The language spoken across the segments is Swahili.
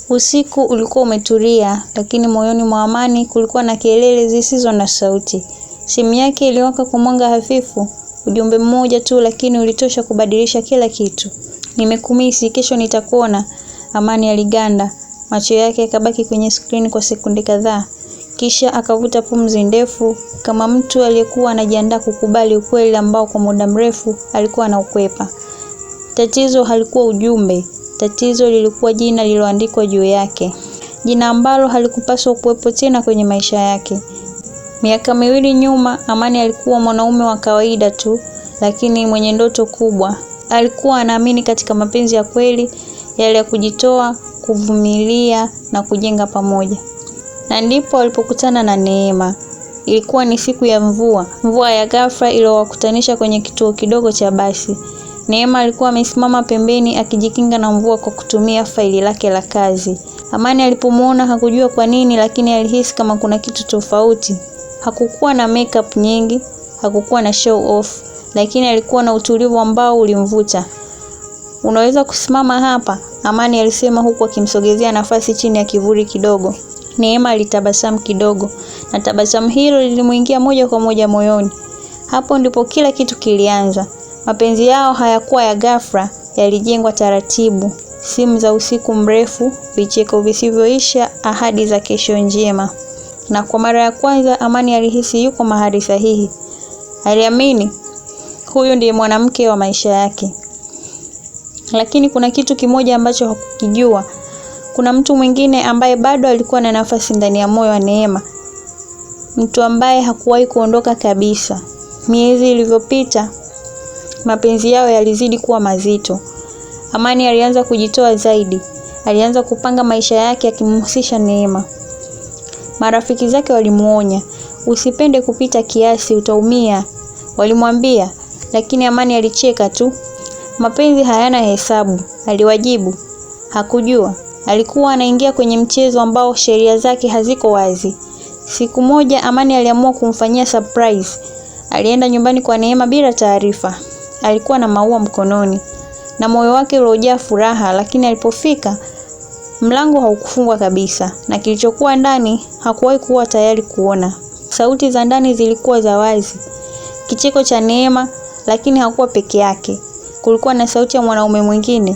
Usiku ulikuwa umetulia, lakini moyoni mwa Amani kulikuwa na kelele zisizo na sauti. Simu yake iliwaka kwa mwanga hafifu, ujumbe mmoja tu, lakini ulitosha kubadilisha kila kitu. Nimekumisi, kesho nitakuona. Amani aliganda, macho yake yakabaki kwenye skrini kwa sekunde kadhaa. Kisha akavuta pumzi ndefu kama mtu aliyekuwa anajiandaa kukubali ukweli ambao kwa muda mrefu alikuwa anaukwepa. Tatizo halikuwa ujumbe, tatizo lilikuwa jina lililoandikwa juu yake, jina ambalo halikupaswa kuwepo tena kwenye maisha yake. Miaka 2 nyuma, Amani alikuwa mwanaume wa kawaida tu, lakini mwenye ndoto kubwa. Alikuwa anaamini katika mapenzi ya kweli, yale ya kujitoa, kuvumilia na kujenga pamoja. Na ndipo alipokutana na Neema. Ilikuwa ni siku ya mvua, mvua ya ghafla iliyowakutanisha kwenye kituo kidogo cha basi. Neema alikuwa amesimama pembeni akijikinga na mvua kwa kutumia faili lake la kazi. Amani alipomuona hakujua kwa nini, lakini alihisi kama kuna kitu tofauti. Hakukuwa na makeup nyingi, hakukuwa na show off, lakini alikuwa na utulivu ambao ulimvuta. Unaweza kusimama hapa, Amani alisema huku akimsogezea nafasi chini ya kivuli kidogo. Neema alitabasamu kidogo, na tabasamu hilo lilimuingia moja kwa moja moyoni. Hapo ndipo kila kitu kilianza. Mapenzi yao hayakuwa ya ghafla, yalijengwa taratibu. Simu za usiku mrefu, vicheko visivyoisha, ahadi za kesho njema. Na kwa mara ya kwanza Amani alihisi yuko mahali sahihi. Aliamini huyu ndiye mwanamke wa maisha yake. Lakini kuna kitu kimoja ambacho hakukijua. Kuna mtu mwingine ambaye bado alikuwa na nafasi ndani ya moyo wa Neema. Mtu ambaye hakuwahi kuondoka kabisa. Miezi ilivyopita, mapenzi yao yalizidi kuwa mazito. Amani alianza kujitoa zaidi. Alianza kupanga maisha yake akimhusisha Neema. Marafiki zake walimuonya, usipende kupita kiasi, utaumia. Walimwambia, lakini Amani alicheka tu. Mapenzi hayana hesabu, aliwajibu. Hakujua alikuwa anaingia kwenye mchezo ambao sheria zake haziko wazi. Siku moja Amani aliamua kumfanyia surprise. Alienda nyumbani kwa Neema bila taarifa. Alikuwa na maua mkononi na moyo wake uliojaa furaha, lakini alipofika mlango haukufungwa kabisa, na kilichokuwa ndani hakuwahi kuwa tayari kuona. Sauti za ndani zilikuwa za wazi, kicheko cha Neema, lakini hakuwa peke yake. Kulikuwa na sauti ya mwanaume mwingine.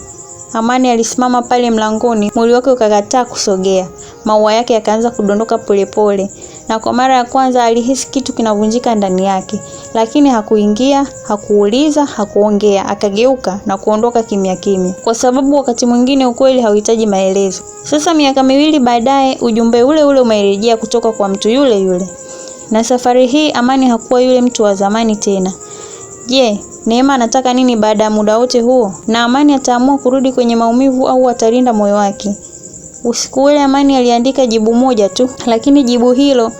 Amani alisimama pale mlangoni, mwili wake ukakataa kusogea. Maua yake yakaanza kudondoka polepole, na kwa mara ya kwanza alihisi kitu kinavunjika ndani yake. Lakini hakuingia, hakuuliza, hakuongea, akageuka na kuondoka kimya kimya, kwa sababu wakati mwingine ukweli hauhitaji maelezo. Sasa miaka 2 baadaye, ujumbe ule ule umerejea kutoka kwa mtu yule yule, na safari hii Amani hakuwa yule mtu wa zamani tena. Je, Neema anataka nini baada ya muda wote huo? Na Amani ataamua kurudi kwenye maumivu au atalinda moyo wake? Usiku ule Amani aliandika jibu moja tu, lakini jibu hilo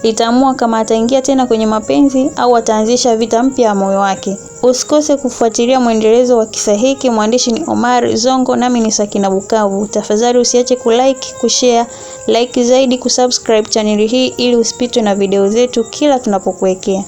litaamua kama ataingia tena kwenye mapenzi au ataanzisha vita mpya ya moyo wake. Usikose kufuatilia mwendelezo wa kisa hiki. Mwandishi ni Omar Zongo, nami ni Sakina Bukavu. Tafadhali usiache kulike, kushare, like zaidi, kusubscribe channel hii ili usipitwe na video zetu kila tunapokuwekea.